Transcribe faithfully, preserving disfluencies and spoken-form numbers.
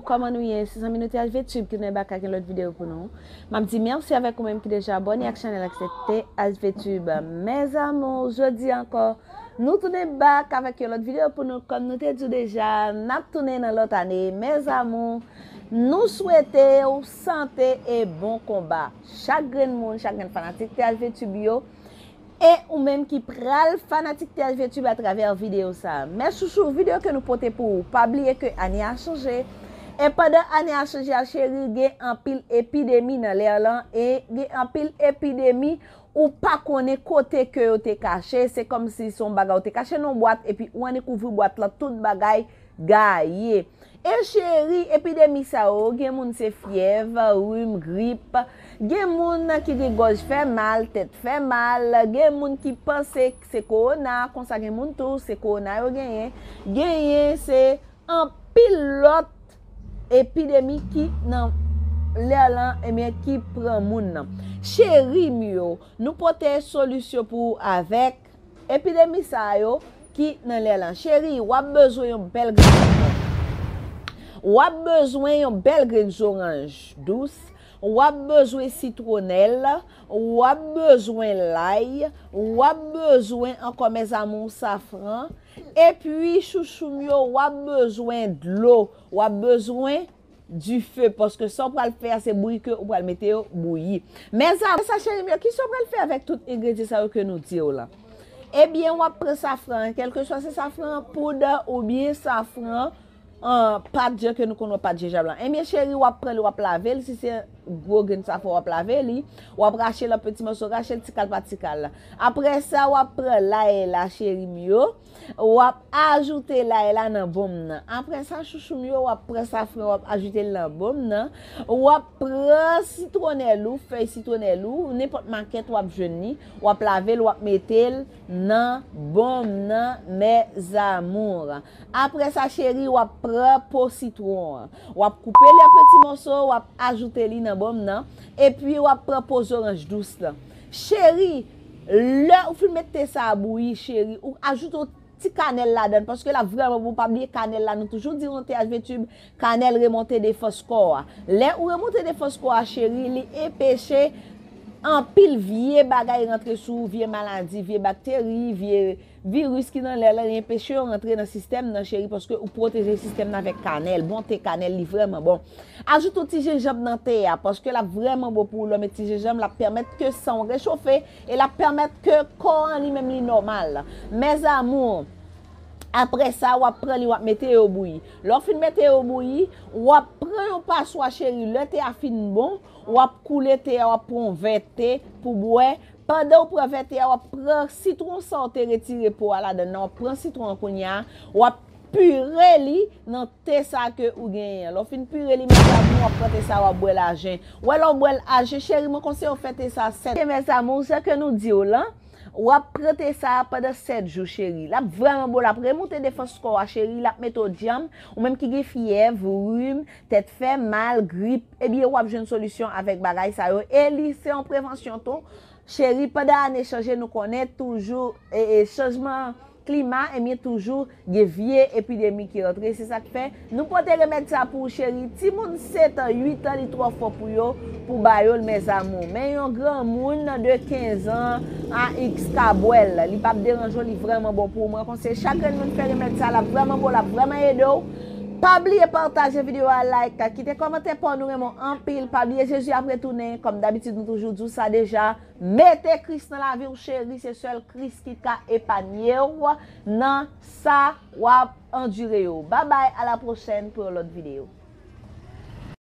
Kòman nou ye? Se zanmi nou T H V Tube ki tounen back ak yon lòt videyo pou nou. M ap di mèsi avèk ou menm ki deja abòne ak chanèl ak se T H V Tube. Mes amours, jodi ankò, nou tounen back avèk yon lòt videyo pou nou. Kòm nou te di w deja, n ap tounen nan lòt ane. Mes amours, nou swete w sante e bon konba. Chak grenn moun, chak grenn fanatik T H V Tube yo, e ou menm ki pral fanatik T H V Tube atravè videyo sa a. Mes chouchous, videyo ke nou pote pou ou. Pa bliye ke ane a chanje. E pandan ane a chanje a, cheri, gen anpil epidemi nan lè lan, e gen anpil epidemi ou pa konnen kote ke yo te kache. Se kòmsi se yon bagay ou te kache nan yon bwat, epi ou annik ouvri bwat lan, tout bagay gaye. E cheri, epidemi sa yo, gen moun se fyèv, rim, grip, gen moun ki gen gòj fè mal, tèt fè mal, gen moun ki panse se kowona, konsa gen moun tou, se kowona yo genyen, genyen se anpil lòt epidemi ki nan lè lan, ebyen, ki pran moun nan. Cheri m yo, nou pote solisyon pou ou avèk epidemi sa yo ki nan lè lan. Cheri, w ap bezwen yon bèl grenn sitwon. W ap bezwen yon bèl grenn zoranj dous. W ap bezwen sitwonèl. W ap bezwen lay. W ap bezwen ankò, mes amours, safran. Epi, chouchou m yo, w ap bezwen dlo. W ap bezwen dife, paske sa w pral fè a, se bouyi ke ou pral mete yo bouyi. Mes amours, sa, cheri m yo, kisa w pral fè avèk tout engredyan sa yo ke nou di w lan? Ebyen, w ap pran safran an, kèlkeswa se safran an poud oubyen safran an, pat jan ke nou konn wè, pat jenjanm lan. Ebyen, cheri, w ap pran li, w ap lave l, si se gwo grenn safran, w ap lave li, w ap rache l an peti mòso, rache l ti kal pa ti kal. Apre sa, w ap pran lay la, cheri m yo, w ap ajoute lay la nan bonm nan. Apre sa, chouchou m yo, w ap pran safran, w ap ajoute l nan bonm nan. W ap pran sitwonèl ou, fèy sitwonèl ou, nenpòt makèt w ap jwenn li, w ap lave l, w ap mete l nan bonm nan, mes amours. Apre sa, cheri, w ap pran po sitwon an. W ap koupe li an peti mòso, w ap ajoute li nan bonm nan. Epi, w ap pran po zoranj dous lan. Cheri, lè ou fin met te sa a bouyi, cheri, ou ajoute yon ti kanèl ladan l, paske l ap vrèman bon. Pa bliye kanèl la, nou toujou di nan T H V Tube, kanèl remonte defans kò a. Lè ou remonte defans kò a, cheri, li enpeche anpil vye bagay rantre sou ou, vye maladi, vye bakteri, vye viris ki nan lè lan, li enpeche yo rantre nan sistèm nan, cheri, paske ou pwoteje sistèm nan avèk kanèl. Bon te kanèl, li vrèman bon. Ajoute yon ti jenjanm nan te a, paske l ap vrèman bon pou ou. Lè w met ti jenjanm, l ap pèmèt ke san w rechofe e l ap pèmèt ke kò an li menm li nòmal. Mes amours, apre sa, w ap pran li, w ap mete yo bouyi. Lè w fin mete yo bouyi, w ap pran yon paswa, cheri. Lè te a fin bon, w ap koule te a, w ap pran yon vè te pou bwè. Pandan w pran vè te a, w ap pran sitwon sa w te retire po a ladan nan, w ap pran sitwon an kounye a, w ap pire li nan te sa ke ou genyen an. Lè w fin pire li, mes amours, w ap pran te sa, w ap bwè l ajen. Wè, lè w bwè l ajen, cheri, mwen konseye w fè te sa sèt. Mes amours, jan ke nou di w lan, w ap pran te sa pandan sèt jou, cheri. L ap vrèman bon, l ap remonte defans kò a, cheri, l ap mete w dyanm, ou menm ki gen fyèv, rim, tèt fè mal, grip, ebyen, w ap jwenn solisyon avèk bagay sa yo. E li se yon prevansyon tou. Cheri, pandan ane chanje, nou konnen toujou, e, e, chanjman klima, ebyen, toujou gen vye epidemi ki rantre. Se sa k fè nou pote remèd sa pou ou, cheri. Timoun sèt an, uit an, li twò fò pou yo, pou ba yo l, mes amours. Men yon granmoun de kenz an a x ka bwè l. Li p ap deranje w, li vrèman bon pou ou. Mwen konseye chak grenn moun fè remèd sa, l ap vrèman bon, l ap vrèman ede w. Pa bliye pataje videyo a, like, kite kòmantè pa w, nou renmen w anpil. Pa bliye Jezi ap retounen, kòm dabitid nou toujou di w sa deja. Mete Kris nan lavi w, cheri, se sèl Kris ki ka epanye w nan sa w ap andire yo. Babay, a la pwochèn pou yon lòt videyo.